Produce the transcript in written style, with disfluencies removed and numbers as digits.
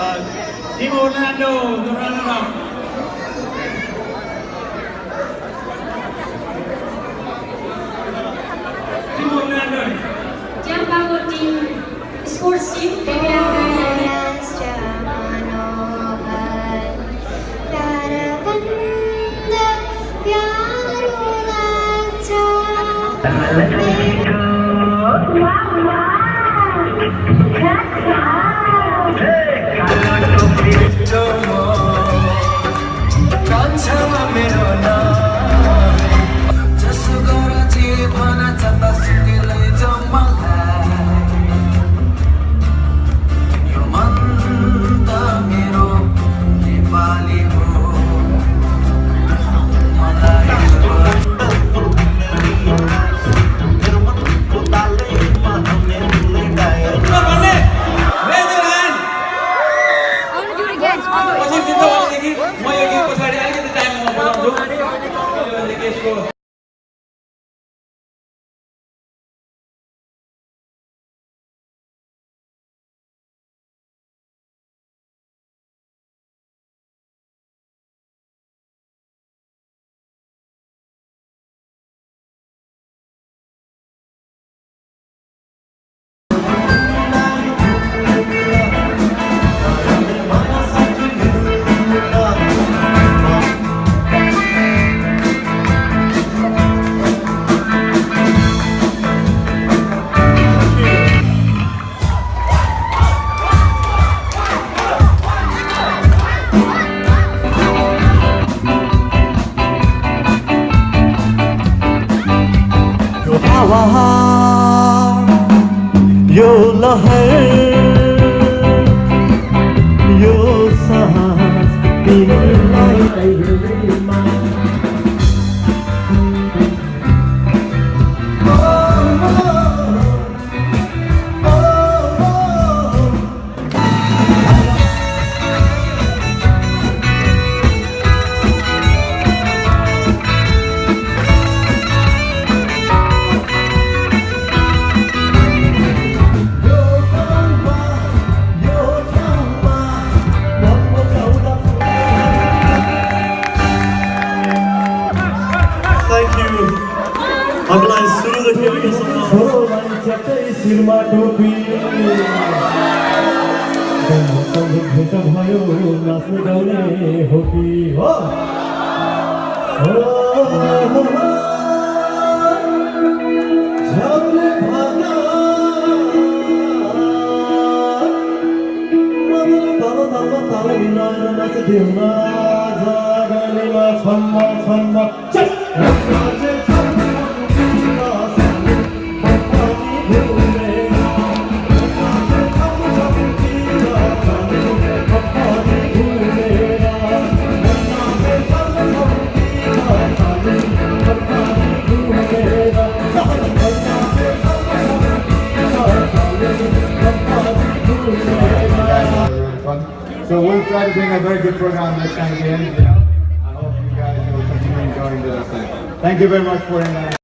Team Orlando, the runner-up. Team Orlando. Yang bangun tim sports team. यो लहर यो सास तिमीलाई हामीलाई सुरुदेखि अहिलेसम्म च्याप्टै शिरमा टोपी भेट भयो नाच्ने गाउने हो कि हो ताल मिलाएर नाच्थ्यौँ न जागरणीमा छन्म So we'll try to bring a very good program next time again. I hope you guys will continue enjoying this. Thank you very much for